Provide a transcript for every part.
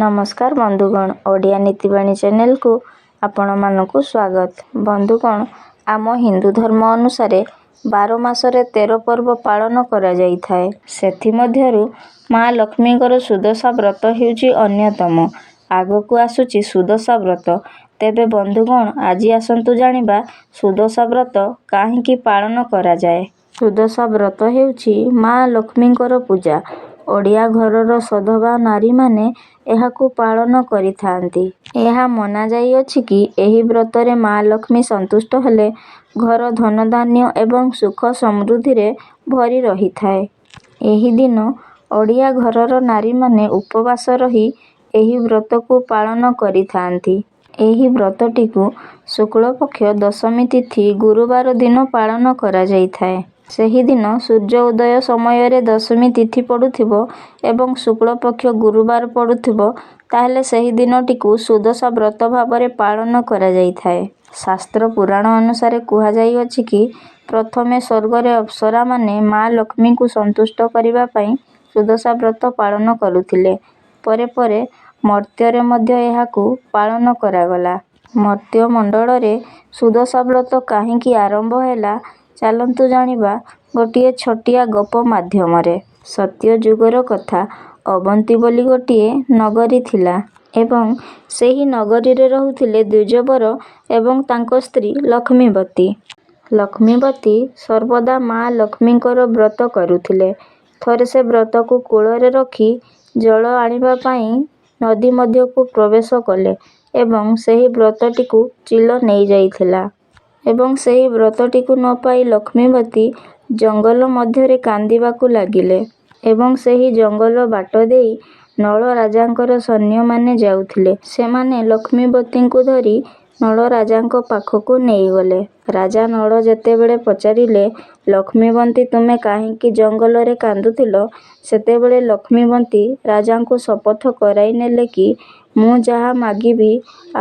ନମସ୍କାର ବନ୍ଧୁଗଣ, ଓଡ଼ିଆ ନୀତିବାଣୀ ଚ୍ୟାନେଲକୁ ଆପଣମାନଙ୍କୁ ସ୍ୱାଗତ। ବନ୍ଧୁଗଣ, ଆମ ହିନ୍ଦୁ ଧର୍ମ ଅନୁସାରେ 12 ମାସରେ 13 ପର୍ବ ପାଳନ କରାଯାଇଥାଏ। ସେଥିମଧ୍ୟରୁ ମା ଲକ୍ଷ୍ମୀଙ୍କର ସୁଦଶା ବ୍ରତ ହେଉଛି ଅନ୍ୟତମ। ଆଗକୁ ଆସୁଛି ସୁଦଶା ବ୍ରତ। ତେବେ ବନ୍ଧୁଗଣ, ଆଜି ଆସନ୍ତୁ ଜାଣିବା ସୁଦଶା ବ୍ରତ କାହିଁକି ପାଳନ କରାଯାଏ। ସୁଦଶା ବ୍ରତ ହେଉଛି ମା ଲକ୍ଷ୍ମୀଙ୍କର ପୂଜା। ଓଡ଼ିଆ ଘରର ସଧବା ନାରୀମାନେ ଏହାକୁ ପାଳନ କରିଥାନ୍ତି। ଏହା ମନାଯାଇଅଛି କି ଏହି ବ୍ରତରେ ମା ଲକ୍ଷ୍ମୀ ସନ୍ତୁଷ୍ଟ ହେଲେ ଘର ଧନଧାନ୍ୟ ଏବଂ ସୁଖ ସମୃଦ୍ଧିରେ ଭରି ରହିଥାଏ। ଏହି ଦିନ ଓଡ଼ିଆ ଘରର ନାରୀମାନେ ଉପବାସ ରହି ଏହି ବ୍ରତକୁ ପାଳନ କରିଥାନ୍ତି। ଏହି ବ୍ରତଟିକୁ ଶୁକ୍ଳପକ୍ଷ ଦଶମୀ ତିଥି ଗୁରୁବାର ଦିନ ପାଳନ କରାଯାଇଥାଏ। ସେହିଦିନ ସୂର୍ଯ୍ୟ ଉଦୟ ସମୟରେ ଦଶମୀ ତିଥି ପଡୁଥିବ ଏବଂ ଶୁକ୍ଳପକ୍ଷ ଗୁରୁବାର ପଡୁଥିବ, ତାହେଲେ ସେହି ଦିନଟିକୁ ସୁଦଶା ବ୍ରତ ଭାବରେ ପାଳନ କରାଯାଇଥାଏ। ଶାସ୍ତ୍ର ପୁରାଣ ଅନୁସାରେ କୁହାଯାଇଅଛି କି ପ୍ରଥମେ ସ୍ୱର୍ଗରେ ଅପ୍ସରାମାନେ ମା ଲକ୍ଷ୍ମୀଙ୍କୁ ସନ୍ତୁଷ୍ଟ କରିବା ପାଇଁ ସୁଦଶା ବ୍ରତ ପାଳନ କରୁଥିଲେ। ପରେ ପରେ ମର୍ତ୍ତ୍ୟରେ ମଧ୍ୟ ଏହାକୁ ପାଳନ କରାଗଲା। ମର୍ତ୍ତ୍ୟ ମଣ୍ଡଳରେ ସୁଦଶା ବ୍ରତ କାହିଁକି ଆରମ୍ଭ ହେଲା, ଚାଲନ୍ତୁ ଜାଣିବା ଗୋଟିଏ ଛୋଟିଆ ଗପ ମାଧ୍ୟମରେ। ସତ୍ୟ ଯୁଗର କଥା। ଅବନ୍ତୀ ବୋଲି ଗୋଟିଏ ନଗରୀ ଥିଲା ଏବଂ ସେହି ନଗରୀରେ ରହୁଥିଲେ ଦ୍ୱିଜବର ଏବଂ ତାଙ୍କ ସ୍ତ୍ରୀ ଲକ୍ଷ୍ମୀବତୀ। ଲକ୍ଷ୍ମୀବତୀ ସର୍ବଦା ମା ଲକ୍ଷ୍ମୀଙ୍କର ବ୍ରତ କରୁଥିଲେ। ଥରେ ସେ ବ୍ରତକୁ କୋଳରେ ରଖି ଜଳ ଆଣିବା ପାଇଁ ନଦୀ ମଧ୍ୟକୁ ପ୍ରବେଶ କଲେ ଏବଂ ସେହି ବ୍ରତଟିକୁ ଚିଲ ନେଇଯାଇଥିଲା। ଏବଂ ସେହି ବ୍ରତଟିକୁ ନ ପାଇ ଲକ୍ଷ୍ମୀବତୀ ଜଙ୍ଗଲ ମଧ୍ୟରେ କାନ୍ଦିବାକୁ ଲାଗିଲେ। ଏବଂ ସେହି ଜଙ୍ଗଲ ବାଟ ଦେଇ ନଳ ରାଜାଙ୍କର ସୈନ୍ୟମାନେ ଯାଉଥିଲେ। ସେମାନେ ଲକ୍ଷ୍ମୀବତୀଙ୍କୁ ଧରି ନଳ ରାଜାଙ୍କ ପାଖକୁ ନେଇଗଲେ। ରାଜା ନଳ ଯେତେବେଳେ ପଚାରିଲେ, "ଲକ୍ଷ୍ମୀବତୀ, ତୁମେ କାହିଁକି ଜଙ୍ଗଲରେ କାନ୍ଦୁଥିଲ?" ସେତେବେଳେ ଲକ୍ଷ୍ମୀବତୀ ରାଜାଙ୍କୁ ଶପଥ କରାଇନେଲେ କି ମୁଁ ଯାହା ମାଗିବି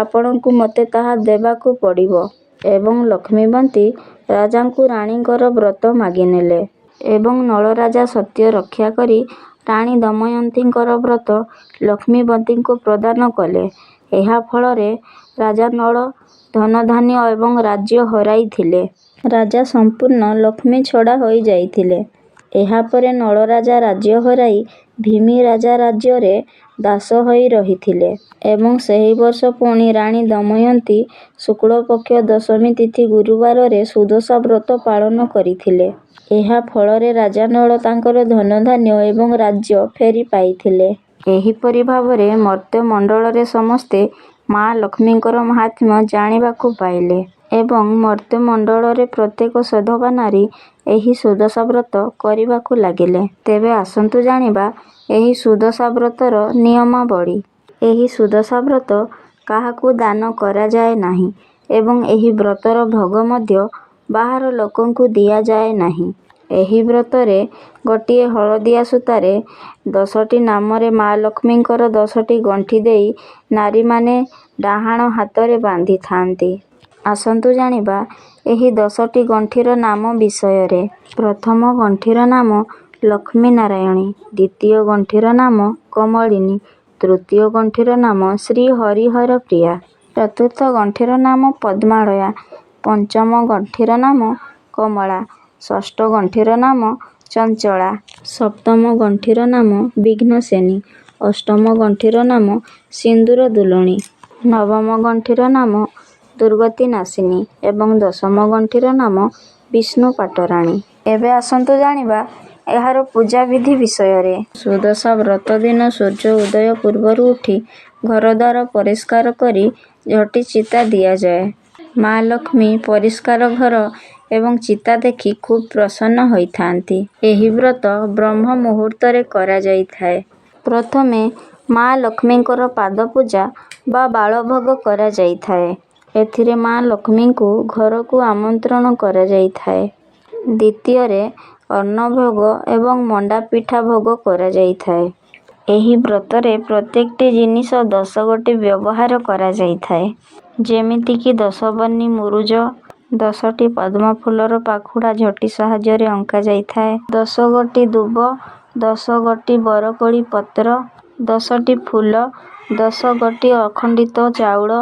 ଆପଣଙ୍କୁ ମୋତେ ତାହା ଦେବାକୁ ପଡିବ। ଏବଂ ଲକ୍ଷ୍ମୀବତୀ ରାଜାଙ୍କୁ ରାଣୀଙ୍କର ବ୍ରତ ମାଗିନେଲେ। ଏବଂ ନଳରାଜା ସତ୍ୟ ରକ୍ଷା କରି ରାଣୀ ଦମୟନ୍ତୀଙ୍କର ବ୍ରତ ଲକ୍ଷ୍ମୀବତୀଙ୍କୁ ପ୍ରଦାନ କଲେ। ଏହା ଫଳରେ ରାଜା ନଳ ଧନଧାନ୍ୟ ଏବଂ ରାଜ୍ୟ ହରାଇଥିଲେ। ରାଜା ସମ୍ପୂର୍ଣ୍ଣ ଲକ୍ଷ୍ମୀଛଡା ହୋଇଯାଇଥିଲେ। ଏହାପରେ ନଳରାଜା ରାଜ୍ୟ ହରାଇ ଭିମି ରାଜା ରାଜ୍ୟରେ ଦାସ ହୋଇ ରହିଥିଲେ। ଏବଂ ସେହି ବର୍ଷ ପୁଣି ରାଣୀ ଦମୟନ୍ତୀ ଶୁକ୍ଳପକ୍ଷ ଦଶମୀ ତିଥି ଗୁରୁବାରରେ ସୁଦଶା ବ୍ରତ ପାଳନ କରିଥିଲେ। ଏହା ଫଳରେ ରାଜା ନଳ ତାଙ୍କର ଧନଧାନ୍ୟ ଏବଂ ରାଜ୍ୟ ଫେରି ପାଇଥିଲେ। ଏହିପରି ଭାବରେ ମର୍ତ୍ତ୍ୟ ମଣ୍ଡଳରେ ସମସ୍ତେ ମା ଲକ୍ଷ୍ମୀଙ୍କର ମାହାତ୍ମ୍ୟ ଜାଣିବାକୁ ପାଇଲେ। ଏବଂ ମର୍ତ୍ତ୍ୟ ମଣ୍ଡଳରେ ପ୍ରତ୍ୟେକ ସଧବା ନାରୀ ଏହି ସୁଦଶା ବ୍ରତ କରିବାକୁ ଲାଗିଲେ। ତେବେ ଆସନ୍ତୁ ଜାଣିବା ଏହି ସୁଦଶା ବ୍ରତର ନିୟମାବଳୀ। ଏହି ସୁଦଶା ବ୍ରତ କାହାକୁ ଦାନ କରାଯାଏ ନାହିଁ ଏବଂ ଏହି ବ୍ରତର ଭୋଗ ମଧ୍ୟ ବାହାର ଲୋକଙ୍କୁ ଦିଆଯାଏ ନାହିଁ। ଏହି ବ୍ରତରେ ଗୋଟିଏ ହଳଦିଆ ସୂତାରେ 10ଟି ନାମରେ ମା ଲକ୍ଷ୍ମୀଙ୍କର 10ଟି ଗଣ୍ଠି ଦେଇ ନାରୀମାନେ ଡାହାଣ ହାତରେ ବାନ୍ଧିଥାନ୍ତି। ଆସନ୍ତୁ ଜାଣିବା ଏହି 10ଟି ଗଣ୍ଠିର ନାମ ବିଷୟରେ। ପ୍ରଥମ ଗଣ୍ଠିର ନାମ ଲକ୍ଷ୍ମୀ ନାରାୟଣୀ, ଦ୍ୱିତୀୟ ଗଣ୍ଠିର ନାମ କମଳିନୀ, ତୃତୀୟ ଗଣ୍ଠିର ନାମ ଶ୍ରୀ ହରିହର ପ୍ରିୟା, ଚତୁର୍ଥ ଗଣ୍ଠିର ନାମ ପଦ୍ମାଳୟା, ପଞ୍ଚମ ଗଣ୍ଠିର ନାମ କମଳା, ଷଷ୍ଠ ଗଣ୍ଠିର ନାମ ଚଞ୍ଚଳା, ସପ୍ତମ ଗଣ୍ଠିର ନାମ ବିଘ୍ନସେନୀ, ଅଷ୍ଟମ ଗଣ୍ଠିର ନାମ ସିନ୍ଦୁର ଦୁଲଣୀ, ନବମ ଗଣ୍ଠିର ନାମ ଦୁର୍ଗତିନାଶିନୀ ଏବଂ ଦଶମ ଗଣ୍ଠିର ନାମ ବିଷ୍ଣୁ ପାଟରାଣୀ। ଏବେ ଆସନ୍ତୁ ଜାଣିବା ଏହାର ପୂଜା ବିଧି ବିଷୟରେ। ସୁଦଶା ବ୍ରତ ଦିନ ସୂର୍ଯ୍ୟ ଉଦୟ ପୂର୍ବରୁ ଉଠି ଘରଦ୍ୱାର ପରିଷ୍କାର କରି ଝୋଟି ଚିତା ଦିଆଯାଏ। ମା ଲକ୍ଷ୍ମୀ ପରିଷ୍କାର ଘର ଏବଂ ଚିତା ଦେଖି ଖୁବ ପ୍ରସନ୍ନ ହୋଇଥାନ୍ତି। ଏହି ବ୍ରତ ବ୍ରହ୍ମ ମୁହୂର୍ତ୍ତରେ କରାଯାଇଥାଏ। ପ୍ରଥମେ ମା ଲକ୍ଷ୍ମୀଙ୍କର ପାଦପୂଜା ବା ବାଳଭୋଗ କରାଯାଇଥାଏ। ଏଥିରେ ମା ଲକ୍ଷ୍ମୀଙ୍କୁ ଘରକୁ ଆମନ୍ତ୍ରଣ କରାଯାଇଥାଏ। ଦ୍ୱିତୀୟରେ ଅନ୍ନ ଭୋଗ ଏବଂ ମଣ୍ଡା ପିଠା ଭୋଗ କରାଯାଇଥାଏ। ଏହି ବ୍ରତରେ ପ୍ରତ୍ୟେକଟି ଜିନିଷ 10 ଗୋଟି ବ୍ୟବହାର କରାଯାଇଥାଏ। ଯେମିତିକି ଦଶବର୍ଣ୍ଣି ମୁରୁଜ, 10ଟି ପଦ୍ମ ଫୁଲର ପାଖୁଡ଼ା ଝୋଟି ସାହାଯ୍ୟରେ ଅଙ୍କା ଯାଇଥାଏ, 10 ଗୋଟି ଦୁବ, 10 ଗୋଟି ବରକୋଳି ପତ୍ର, 10ଟି ଫୁଲ 10 ଗୋଟି ଅଖଣ୍ଡିତ ଚାଉଳ,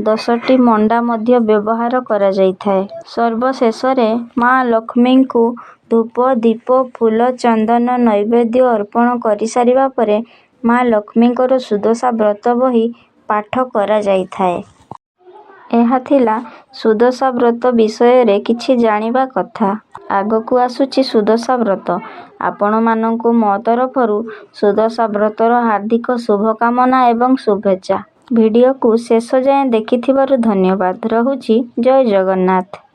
10ଟି ମଣ୍ଡା ମଧ୍ୟ ବ୍ୟବହାର କରାଯାଇଥାଏ। ସର୍ବଶେଷରେ ମା ଲକ୍ଷ୍ମୀଙ୍କୁ ଧୂପ, ଦୀପ, ଫୁଲ, ଚନ୍ଦନ, ନୈବେଦ୍ୟ ଅର୍ପଣ କରିସାରିବା ପରେ ମା ଲକ୍ଷ୍ମୀଙ୍କର ସୁଦଶା ବ୍ରତ ବହି ପାଠ କରାଯାଇଥାଏ। ଏହା ଥିଲା ସୁଦଶା ବ୍ରତ ବିଷୟରେ କିଛି ଜାଣିବା କଥା। ଆଗକୁ ଆସୁଛି ସୁଦଶା ବ୍ରତ। ଆପଣ ମାନଙ୍କୁ ମୋ ତରଫରୁ ସୁଦଶା ବ୍ରତର ହାର୍ଦ୍ଦିକ ଶୁଭକାମନା ଏବଂ ଶୁଭେଚ୍ଛା। ଭିଡିଓକୁ ଶେଷ ଯାଏ ଦେଖିଥିବାରୁ ଧନ୍ୟବାଦ। ରହୁଛି ଜୟ ଜଗନ୍ନାଥ।